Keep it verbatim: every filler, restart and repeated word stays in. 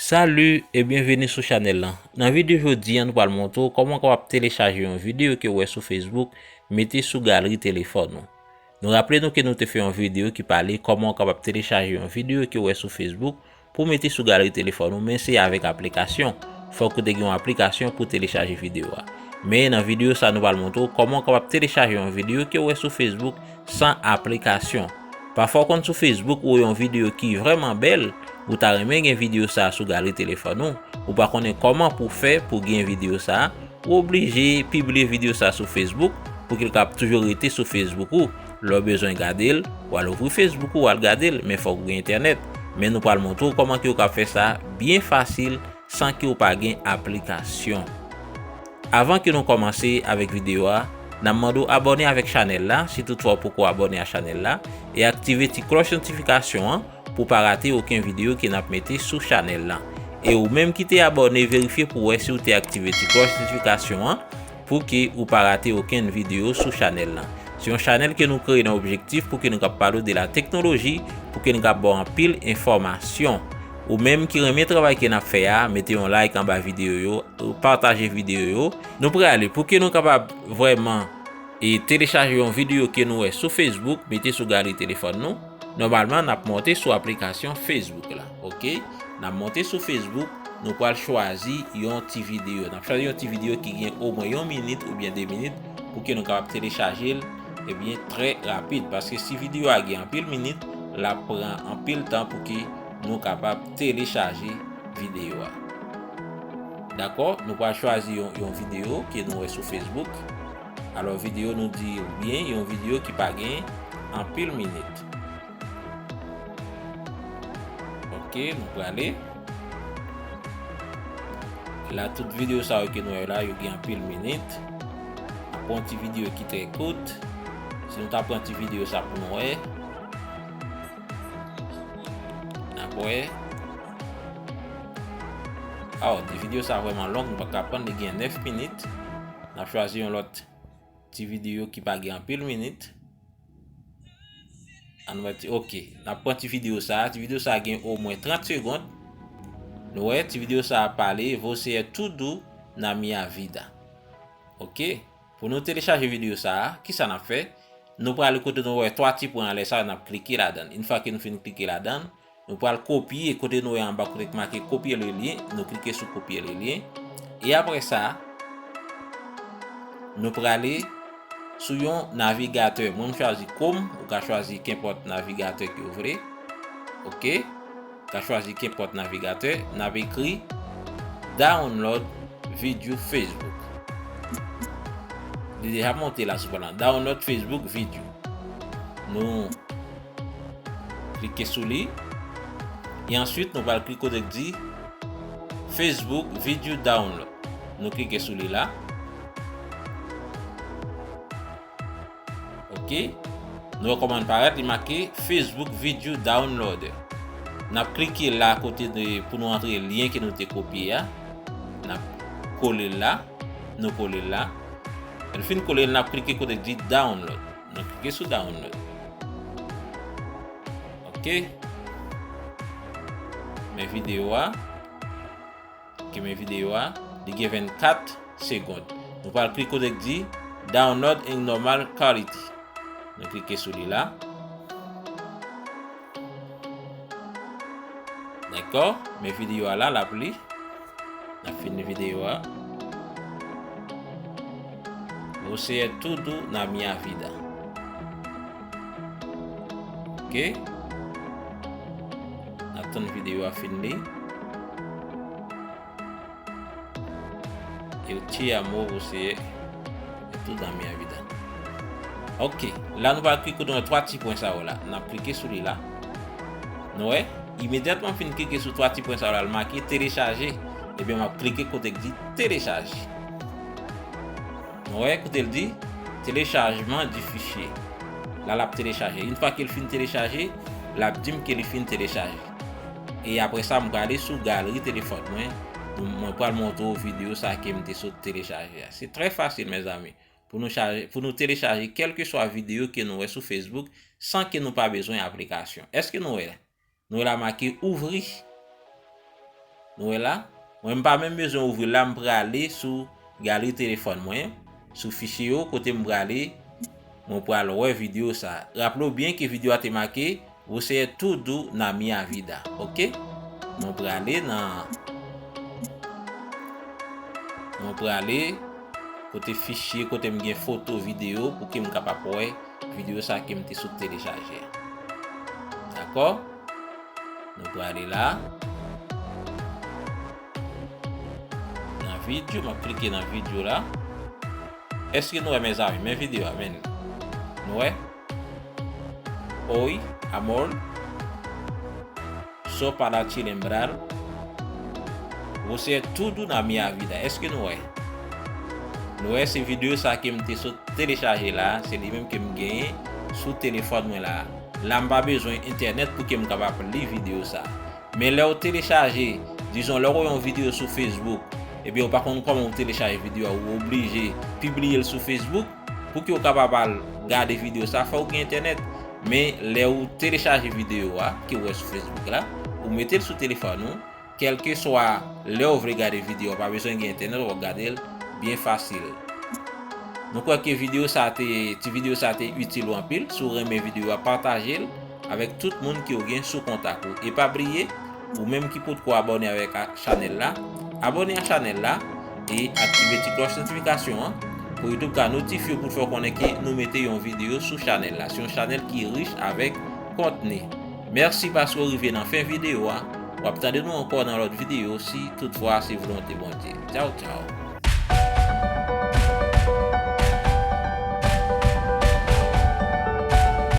Salut e byenveni sou chanèl lan. Nan videyo jodi a, nou pral montre w kòman w kapab telechaje yon videyo ke w wè sou Facebook, mete sou galri telefòn ou. Nou raple nou ke nou te fè yon videyo ki pale kòman w kapab telechaje yon videyo ke w wè sou Facebook pou w mete sou galri telefòn ou, men se avèk aplikasyon. Fòk ou te gen yon aplikasyon pou telechaje videyo a. Men nan videyo sa, nou pral montre w kòman w kapab telechaje yon videyo ke w wè sou Facebook san aplikasyon. Pafwa w konn sou Facebook ou wè yon videyo ki vrèman bèl, ou ta renmen gen videyo sa a sou galri telefòn ou, ou pa konnen kòman pou w fè pou w gen videyo sa a, ou oblije pibliye videyo sa a sou Facebook pou ke l kab toujou rete sou Facebook ou. Lè w bezwen gade l, w al ouvri Facebook ou, w al gade l, men fòk ou gen entènèt. Men nou pral montre w kòman ke w kab fè sa byen fasil san ke w pa gen aplikasyon. Avan ke nou kòmanse avèk videyo a, n ap mande w abòne avèk chanèl la, si toutfwa w poko abòne a chanèl la, e aktive ti klòch notifikasyon an pou w pa rate okenn videyo ke n ap mete sou chanèl lan. E ou menm ki te abòne, verifye pou w wè si w te aktive ti klòch notifikasyon an pou ke ou pa rate okenn videyo sou chanèl lan. Se yon chanèl ke nou kreye nan objektif pou ke nou kab pale w de la teknoloji, pou ke nou kab ba w anpil enfòmasyon. Ou menm ki renmen travay ke n ap fè a, mete yon like anba videyo yo, pataje videyo yo. Nou prale pou ke nou kapab vrèman e telechaje yon videyo ke nou wè sou Facebook, mete sou galri telefòn nou. Nòmalman, n ap monte sou aplikasyon Facebook la, oke? N ap monte sou Facebook, nou pral chwazi yon ti videyo. N ap chwazi yon ti videyo ki gen omwen yon minit oubyen de minit pou ke nou kapab telechaje l, ebyen, trè rapid. Paske si videyo a gen anpil minit, l ap pran anpil tan pou ke nou kapab telechaje videyo a. Dakò? Nou pral chwazi yon, yon videyo ke nou wè sou Facebook. Alò, videyo nou di byen, yon videyo ki pa gen anpil minit. Oke, nou prale. La, tout videyo sa yo ke nou wè la, yo gen anpil minit. N ap pran ti videyo ki trè kout. Si nou ta pran ti videyo sa pou nou wè. N ap wè. Aw, ti videyo sa vrèman long, nou pa ka pran, li gen nèf minit. N ap chwazi yon lòt ti videyo ki pa gen anpil minit. Ann wè ti, oke. N ap pran ti videyo sa. Ti videyo sa gen omwen trant segonn. Nou wè, ti videyo sa pale, Você é tudo na minha vida. Oke. Pou nou telechaje videyo sa, kisa n ap fè? Nou prale kote nou wè twa ti pwen anlè sa, n ap klike ladan l. Yon fwa ke nou fin klike ladan l, nou pral kopye kote nou wè anba kote k make copier le lien, nou klike sou copier le lien. E apre sa, nou prale sou yon navigatè. Mwen, m chwazi Chrome, ou ka chwazi kenpòt navigatè ke w vle. Oke? Ka chwazi kenpòt navigatè, n ap ekri download video Facebook. Li deja monte la sou pwen lan. Download Facebook video. Nou klike sou li. E answit, nou pral klike kote k di Facebook video download. Nou klike sou li la. Oke. Nou wè kòman l parèt, li make Facebook Video Downloader. N ap klike la kote de, pou nou antre lyen ke nou te kopye a. N ap kole l la. Nou kole l la. Lè n fin kole l, n ap klike kote k di download. Nou klike sou download. Oke. Men videyo a. Ki men videyo a, li gen vennkat segonn. Nou pral klik kote k di download in normal quality. Nou klike sou li la. Dakò, men videyo a la, l ap li. N ap fini videyo a. Você é tudo na minha vida. Oke. N ap tann videyo a fin li. Eu te amo, você é tudo na minha vida. Oke. La nou pral klike kote nou wè twa ti pwen sa yo la. N ap klike sou li la. Nou wè? Imedyatman m fin klike sou twa ti pwen sa yo la, l make telechaje. Ebyen, m ap klike kote k di telechaje. Nou wè kote l di téléchargement du fichier. La, l ap telechaje. Yon fwa ke l fin telechaje, l ap di m ke li fin telechaje. E apre sa, m prale sou galri telefòn mwen. Mwen pral montre w videyo sa ke m te sot telechaje a. Se trè fasil, mezanmi, pou nou chaje, pou nou telechaje kèlkeswa videyo ke nou wè sou Facebook san ke nou pa bezwen aplikasyon. Èske nou wè? Nou wè la make ouvri. Nou wè la? Mwen m pa menm bezwen ouvri l la, m prale sou galri telefòn mwen, sou fichye yo, kote m prale, mwen pral wè videyo sa. Raple w byen ke videyo a te make, Você é tudo na minha vida, ok? Mwen prale nan, mwen prale kote fichye, kote m gen foto, videyo, pou ke m kapab wè videyo sa ke m te sot telechaje. Dakò? Nou prale la. Nan videyo, m ap klike nan videyo la. Èske nou wè, mezanmi? Men videyo a, men. Nou wè? Oi, amor. Só para te lembrar. Você é tudo na minha vida. Èske nou wè? Nou wè, se videyo sa ke m te sot telechaje la, se li menm ke m genyen sou telefòn mwen la. La, m pa bezwen entènèt pou ke m kapab li videyo sa. Men lè w telechaje, dizon, lè w wè yon videyo sou Facebook, ebyen, ou pa konn kòman w telechaje videyo a, ou oblije pibliye l sou Facebook, pou ke w kapab al gade videyo sa, fò w gen entènèt. Men lè w telechaje videyo a, ke w wè sou Facebook la, ou mete l sou telefòn ou, kèlkeswa lè w vle gade videyo a, pa bezwen gen entènèt, w ap gade l byen fasil. Nou kwè ke videyo sa te, ti videyo sa te itil ou anpil. Si w renmen videyo a, pataje l avèk tout moun ke w gen sou kontak ou. E pa bliye, ou menm ki potko abòne avèk a, chanèl la, abòne a chanèl la e aktive ti klòch notifikasyon an pou YouTube ka notifye w pou l fè w konnen ke nou mete yon videyo sou chanèl la. Se yon chanèl ki rich avèk kontni. Mèsi paske w rive nan fen videyo a. W ap tande nou ankò nan lòt videyo si toutfwa se volonte Bondye. Tchaw, tchaw.